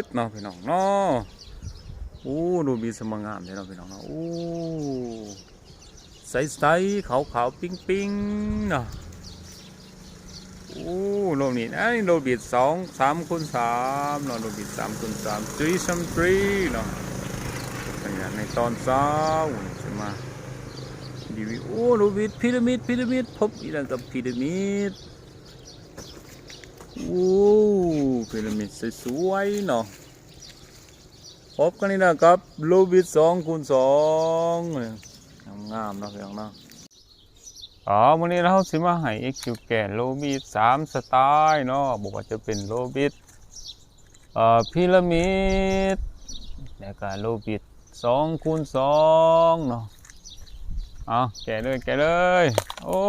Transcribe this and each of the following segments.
ດເນາະພີ່ນ້ອງເນາະ. ໂອ້ ໂລບິດສະມາງາມເດ້ເນາະພີ່ນ້ອງເນາະ. ໂອ້ ໃສໆ ຂາວໆ ປິງໆ ເນາະ. ໂອ້ ໂລບນີ້ ອັນນີ້ໂລບິດສອງ ສາມຄູນສາມເນາະ, ໂລບິດສາມຄູນສາມ three some three ເນາະ. ໃນຕອນເຊົ້ານີ້ ຊິມາຣີວິວ ໂອ້ ໂລບິດ ພີຣະມິດ ພີຣະມິດ ພົບອີກແລ້ວກັບພີຣະມິດ. ໂອ້ ພີຣະມິດສວຍໆ ເນາະ. ພົບກັນອີກແລ້ວກັບໂລບິດສອງຄູນສອງ ງາມໆ ເນາະ ພີ່ນ້ອງເນາະ. ອໍ ມື້ນີ້ເຮົາຊິມາໃຫ້ເອັກຄິວແກະໂລບິດສາມສະໄຕເນາະ, ບໍ່ວ່າຈະເປັນໂລບິດ ເອີ ພີຣະມິດ ແລ້ວກະໂລບິດສອງຄູນສອງເນາະ. ເອົາ ແກະເລີຍ ແກະເລີຍ. ໂອ້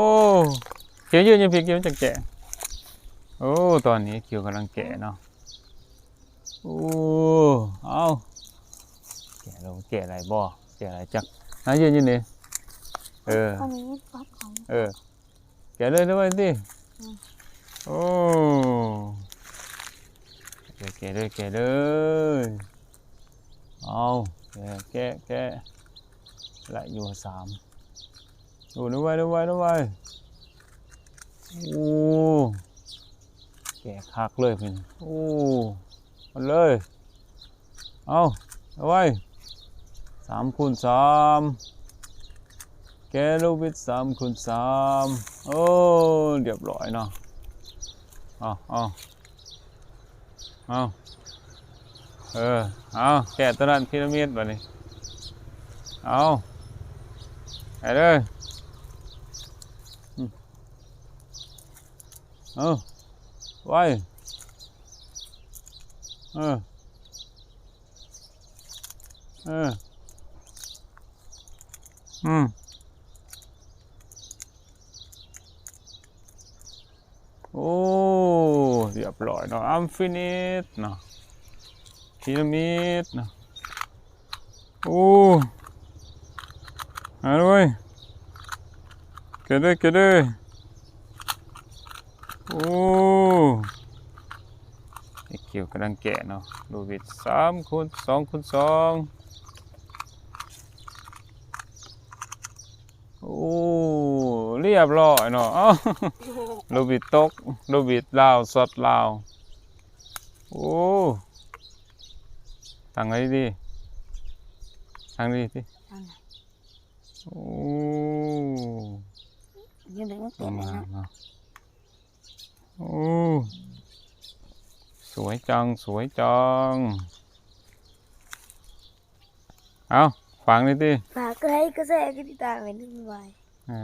ເກຍວຢືນຢູ່ພີ້ ເກຍວຈັ່ງແກະ. ໂອ້ ຕອນນີ້ເກຍວກຳລັງແກະເນາະ. ໂອ້ ເອົາ ແກະລົງ ແກະໄດ້ບໍ່ ແກະໄດ້ຈັກ ນາຍຢືນຢູ່ນີ້. ເອີ ເອີ ແກະເລີຍ ໄດ້ໄວຕິ. ອືມ ໂອ້ ແກະເລີຍ ແກະເລີຍ. ເອົາ ແກະ ແກະ ແກະ ໄດ້ຢູ່ສາມ. ໂອ້ ໄວໆ ໄວໆ ໄວໆ. ໂອ້ ແກະຄັກເລີຍພີ່ນ້ອງ. ໂອ້ ມາເລີຍ. ເອົາ ໄວໆ ສາມຄູນສາມ ແກະໂລບິດສາມຄູນສາມ. ໂອ້ ລຽບຮ້ອຍເນາະ. ເອົາ ເອົາ ເອົາ ເອີ ເອົາ ແກະຕົວນັ້ນ ພີຣະມິດ ບາດນີ້. ເອົາ ໄປເລີຍ. ອືມ ເອົາ ໄວ ເອີ ເອີ ອືມ. ໂອ້ ລຽບຮ້ອຍເນາະ ອຳຟິນິດເນາະ ພີຣະມິດເນາະ. ໂອ້ ມາເລີຍ ແກະເດີ ແກະເດີ. ໂອ້ ໄອ້ເກຍວກຳລັງແກະເນາະ ໂລບິດສາມຄູນ ສອງຄູນສອງ. ໂອ້ ລຽບຮ້ອຍເນາະ. ເອົ້າ ໂລບິດຕົກ ໂລບິດລາວ ຊັອດລາວ. ໂອ້ ຕັ້ງໄວ້ດີໆ ຕັ້ງດີໆ ໂອ້ ຍັງໄດ້ມາແກະເນາະ. ໂອ້ ສວຍຈັງ ສວຍຈັງ. ເອົາ ຝາກນີ້ຕິ ຝາກໄລກ໌ ກົດແຊ ກົດຕິດຕາມໃຫ້ນຳ. ເອີ